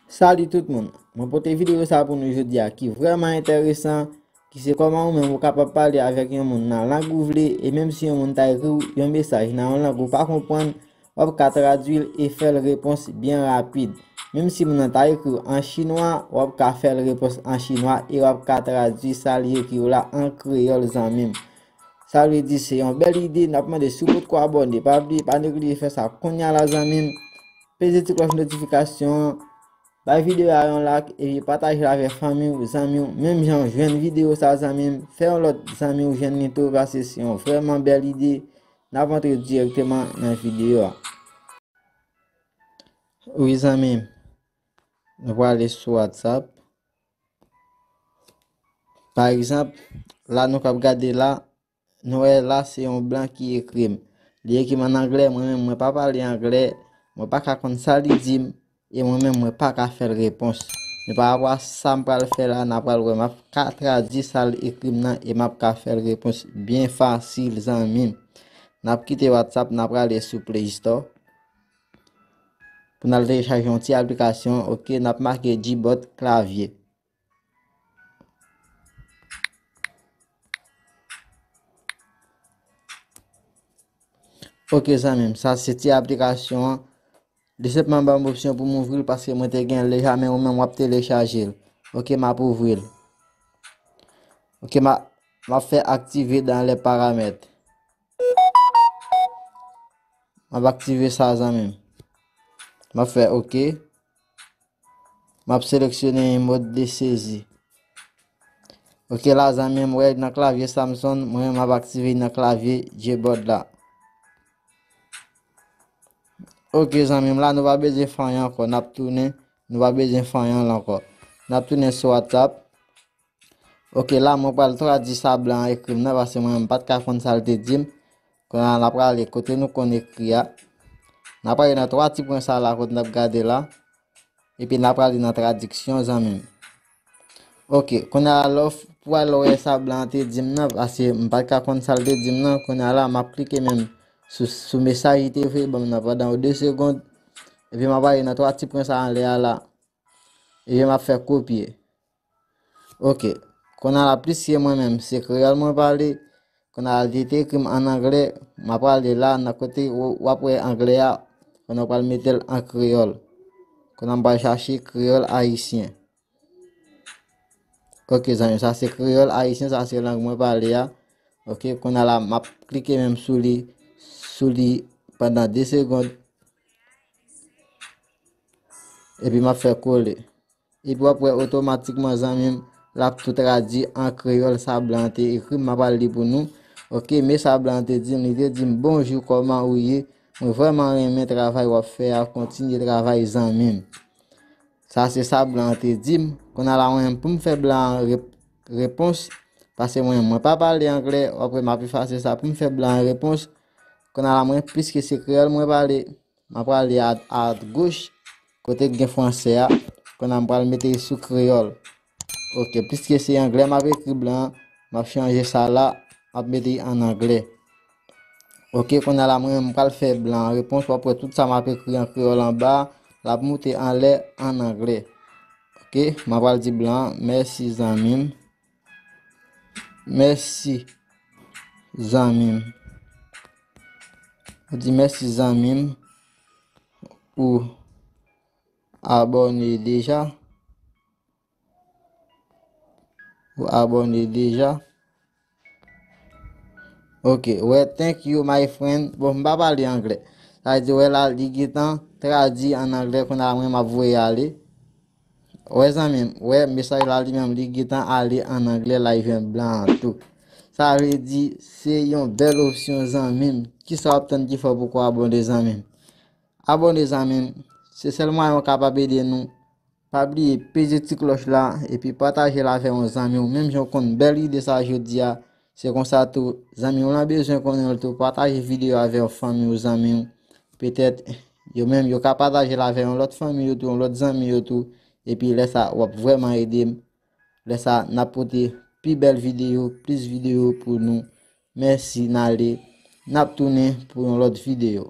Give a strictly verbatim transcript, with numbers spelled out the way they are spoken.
Salut tout moun. Mwen pote videyo sa pou nou jodi a ki vrèman enteresan, ki se kòman ou menm ou kapab pale avèk yon moun nan lang ou vle, e menm si yon moun ta ekri w yon mesaj nan yon lang ou pa konprann, w ap ka tradui l e fè l repons byen rapid. Menm si moun nan ta ekri w an chinwa, w ap ka fè l repons an chinwa e w ap ka tradui sa li ekri w la an kreyòl, zanmi m. Sa vle di se yon bèl ide, n ap mande si w potko abòne, pa bliye, pa neglije fè sa kounye a la, zanmi m. Peze ti klòch notifikasyon an, bay videyo a yon like, epi pataje l avèk fanmi w, zanmi w, menm jan w jwenn videyo sa, zanmi m, fè yon lòt zanmi w jwenn li tou, paske se yon vrèman bèl ide. N ap antre dirèkteman nan videyo a. Wi, zanmi m, nou prale sou WhatsApp. Pa egzanp, la nou k ap gade la, nou wè la se yon blan ki ekri m. Li ekri m an anglè, mwen menm mwen pa pale anglè, mwen pa ka konn sa li di m, e mwen menm mwen pa ka fè l repons. Men pa rapò a sa m pral fè la, n a pral wè m ap ka tradui sa l ekri m nan e m ap ka fè l repons byen fasil, zanmi m. N ap kite WhatsApp, n ap prale sou Play Store. Pou n al telechaje yon ti aplikasyon, oke, n ap make Gboard klavye. Oke, zanmi m, sa se ti aplikasyon an. Li senpman ban m opsyon pou m ouvri l paske mwen te gen l deja, men ou menm w ap telechaje l. Oke, m ap ouvri l. Oke, m a, m ap fè aktive dans les paramètres. M ap aktive sa, zanmi m. M ap fè oke. M ap seleksyone mode de saisie. Oke, la, zanmi m, wè nan klavye Samsung, mwen menm m ap aktive nan klavye Gboard la. Oke, zanmi m, la nou pa bezwen fè anyen ankò, n ap tounen, nou pa bezwen fè anyen la ankò. N ap tounen sou WhatsApp. Oke, la mwen pral tradui sa blan an ekri m nan, paske mwen menm m pa t ka konn sa l te di m. Kounye a n a prale kote nou konn ekri a. N a prale nan twa ti pwen sa la kote n ap gade la. Epi n a prale nan tradiksyon, zanmi m. Oke, kounye a la lè w f-, pou al wè sa blan an te di m nan, paske m pa t ka konn sa l te di m nan, kounye a la m ap klike menm sou, sou mesaj li te voye ban m nan pandan yon de segond. Epi m ap prale nan twa ti pwen sa anlè a la. Epi m ap fè kopye. Oke. Kounye a la, piske mwen menm, se kreyòl mwen pale. Kounye a la, li te ekri m an anglè. M ap prale la, nan kote w, w ap wè anglè a. Kounye a w pral mete l an kreyòl. Kounye a m pral chache kreyòl ayisyen. Oke, zanmi, sa se kreyòl ayisyen, sa se lang mwen pale a. Oke, kounye a la, m ap klike menm sou li, sou li pandan de segond. Epi m ap fè kole. Epi w ap wè otomatikman, zanmi m, l ap tou tradui an kreyòl sa blan an te ekri m. M ap al li pou nou. Oke, men sa blan an te di m, li te di m, "Bonjou, kòman ou ye? Mwen vrèman renmen travay w ap fè a, kontinye travay, zanmi m." Sa se sa blan an te di m. Kounye a la, mwen menm, pou m fè blan an rep-, repons, paske mwen menm, mwen pa pale anglè, w ap wè m ap efase sa pou m fè blan an repons. Kounye a la, mwen, piske se kreyòl mwen pale, m ap prale a, a goch, kote k gen fransè a. Kounye a m pral mete l sou kreyòl. Oke, piske se anglè m ap ekri blan an, m ap chanje sa la, m ap mete l an anglè. Oke, kounye a la, mwen menm m pral fè blan an repons, w ap wè tout sa m ap ekri an kreyòl anba a, l ap moute anlè an anglè. Oke, m ap pral di blan an, "Mèsi, zanmi m." Mèsi, zanmi m. Ou di, "Mèsi, zanmi m." Ou abòne deja. Ou abòne deja. Ok, wè, "Thank you, my friend." Bon, m pa pale anglè. Sa vle di, wè la, li gentan tradui an anglè, kounye a mwen, m ap voye ale. Wè, zanmi m, wè, mesaj la, li menm, li gentan ale an anglè, la, li jwenn blan an tou. Sa vle di, se yon bèl opsyon, zanmi m. Kisa w ap tann ki fè w poko abòne, zanmi m? Abòne, zanmi m. Se sèl mwayen w kapab ede nou. Pa bliye peze ti klòch la, epi pataje l avè yon zanmi w, menm jan w konn bèl ide sa jodi a. Se konsa tou, zanmi w lan bezwen konnen l tou, pataje videyo avè yon fanmi w, zanmi w. Petèt, yo menm, yo ka pataje l avè yon lòt fanmi yo tou, yon lòt zanmi yo tou. Epi lè sa, w ap vrèman ede m. Lè sa, n ap pote pi bèl videyo, plis videyo pou nou. Mèsi, n ale. N ap tounen pou yon lòt videyo.